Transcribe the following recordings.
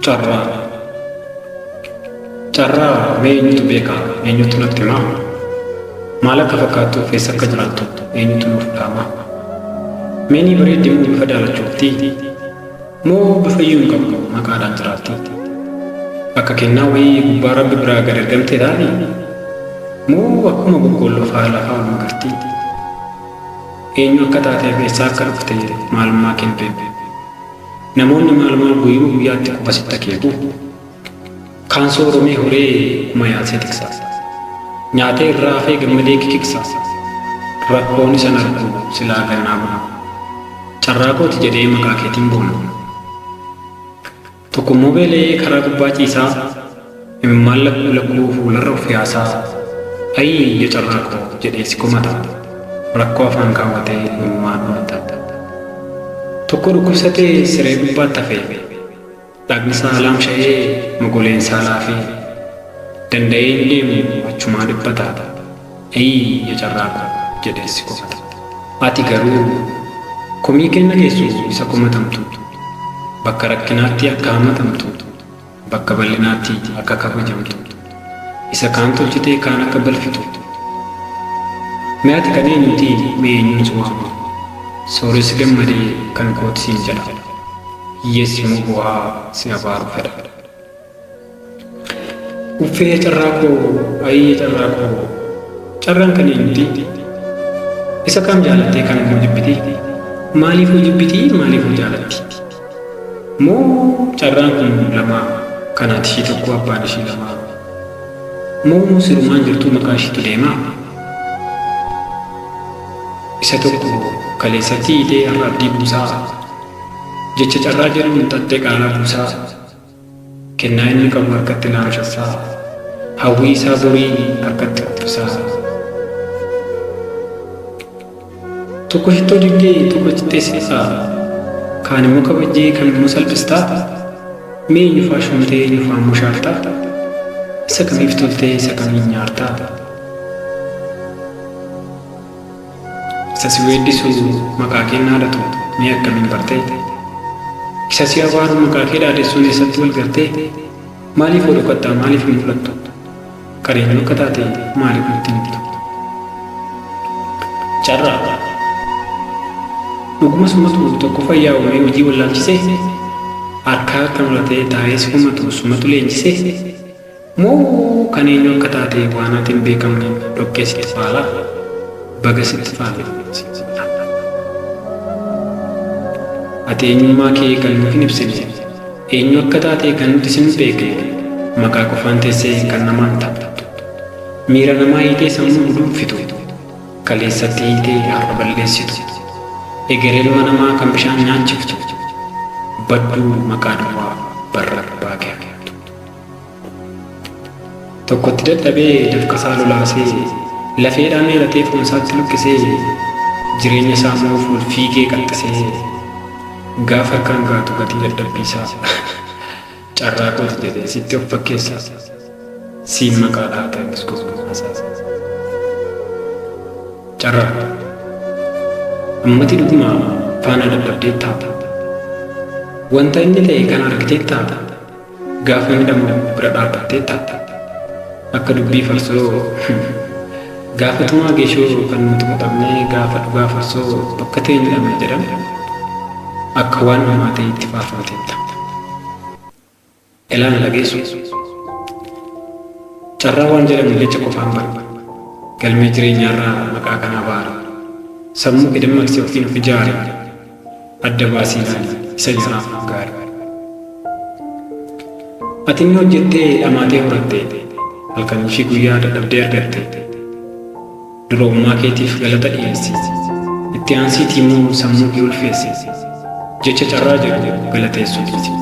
Carraa. Carraa mee eenyutu beeka? Eenyutu natti hima? Maal akka fakkaattuuf eessa akka jiraattu eenyutu nuuf dhaama? Mee ni bareeddi moo bifa daalachoofti? Moo bifa iyyuu hin qabdu maqaadhaan jiraatti? Akka kennaa wayii gubbaa Rabbi biraa gad ergamtee taati? Moo akkuma boqqoolloo faa lafaa ol magarti? Eenyu akka taateef eessaa akka dhufte maalummaa kee hin beeku. Namoonni maal maal guyyuma guyyaatti quba sitti akeeku. Kaan sooromee horee kuma yaasee tiksa. Nyaatee irraa hafee gammadee kikiksa. Rakkoon isan argu silaa gannaa bona. Carraa kooti jedhee maqaa keetiin boona. Tokkommoo beela'ee karaa gubbaa ciisaa, imimmaan lakkuu lakkuu fuularra of yaasaa, ayii ya carraa koo jedhee si komata. Rakkoo afaan kaawwatee imimmaan dhumata. Tokko dhukkubsatee siree gubbaatti hafe, dhagni isaa laamsha'ee mogoleen isaa laafee, danda'ee hin deemu achumaa dhiphata. Ayii ya carraa koo jedhee si komata. Ati garuu komii kee hin dhageessu isa komatamtu. Bakka rakkinaatti akka hamatamtu, bakka bal'inaatti akka kabajamtu. Isa kaan tolchitee kaan akka balfitu. Mee ati kan eenyuti mee eenyuun si waama? Sooressi gammadee kan kooti siin jedha. Hiyyeessi immoo boo'aa si abaaruu fedha. Uffee ya carraa koo, ayii ya carraa koo, carraan kan eenyuti? Isa kam jaalattee kam immoo jibbiti? Maaliifuu jibbiti maaliifuu jaalatti? Moo carraan kun lamaa kan haati ishii tokkoo abbaan ishii lamaa? Moo sirumaan jirtuu maqaa ishiitu deemaa? Isa tokko kaleessatti hiitee har'a abdii buusaa, jecha carraa jedhuun xaxxee qaalaa buusaa, Kennaa inni qabu harkatti laamshessaa, hawwii isaa borii harkatti kuffisaa. Tokko shittoo dibdee tokko cixxeessitaa, kaan immoo kabajjee kan immoo salphistaa. Mee eenyufaa shuumtee eenyufaa immoo shaartaa? Isa kamiif toltee isa kamiin nyaartaa? Isa si weeddisu maqaa keen dhaadatu mee akkamiin bartee? Isa si abaaru maqaa kee dhaadessuun eessatti wal gartee? Maaliif oo dhokattaa maaliif hin mul'attu? Kan eenyu akka taate maaliif nutti hin himtu? Carraa. Dhuguma sumatu tokko fayyaa uumee hojii wallaalchisee? Harkaa harka maratee taa'ee si komatu sumatu leenjisee? Moo kan eenyu akka taate waan ati hin beekamne dhoqqee sitti faala? Baga sitti faale siin jedha. Ati eenyummaa kee kan nuuf hin ibsine, eenyu akka taate kan nuti sin beekne, maqaa qofaan teessee kan namaan taphattu, miira namaa hiitee sammuu guduunfitu, kaleessatti hiitee har'a balleessitu, egeree ilma namaa kan bishaan nyaachiftu, badduu maqaa duwwaa barra abbaa kee argattu. Tokkotti dadhabee dafqasaa lolaasee, lafeedhaan dheeratee foonsaatti luqqisee, jireenya isaa mo'uuf ol fiigee qaxxisee, gaafa harkaan ga'atu gatii dadhabbiisaa carraa kooti jedhee sitti of fakkeessa, siin maqaa dhahata innis gowwummaasaa. Carraa. Ammati dhuguma faana dadhabdeettaa? Wanta inni ta'e kana argiteettaa? Gaafa inni dhama'u bira dhaabbatteettaa? Akka dubbii farsoo gaafa tumaa geeshoo kan nuti quxamnee gaafa dhugaa farsoo bakka teenyu dhabne jedhan akka waan namaa ta'e itti faarfamteetta. Elaa na dhageessu? Carraa waan jedhamu jecha qofaan bara. Galmee jireenyaarraa maqaa kana abaari. Sammuu kee dammaqsi ofiin of ijaari. Adda baasii ilaali isa jaraaf gaari. Ati inni hojjettee dhamaatee horatte, halkanii fi guyyaa dadhabdee argatte. Duroommaa keetiif galata dhiyeessi. Itti aansiitii immoo sammuu kee ulfeessi. Jecha carraa jedhu galateessuu dhiisi.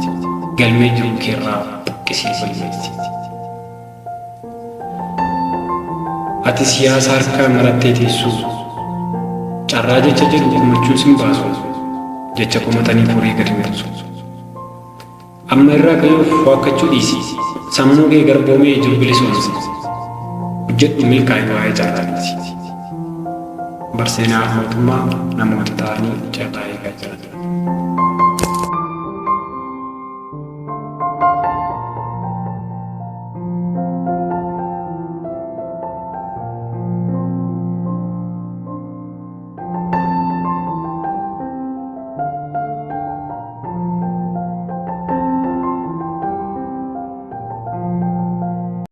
Galmee jiruu keerraa buqqisii balleessi. Ati siyaasa harka marattee teessu. Carraa jecha jedhu komachuun sin baasu. Jecha komataniif horii gadi buusu. Amma irraa ka'uuf waakkachuu dhiisi. Sammuu kee garboomee jiru bilisoomsi. Hojjedhu milkaa'i waa'ee carraa dhiisi. Barseenaa mootummaa namoota ta'anii carraa eegaa jiran.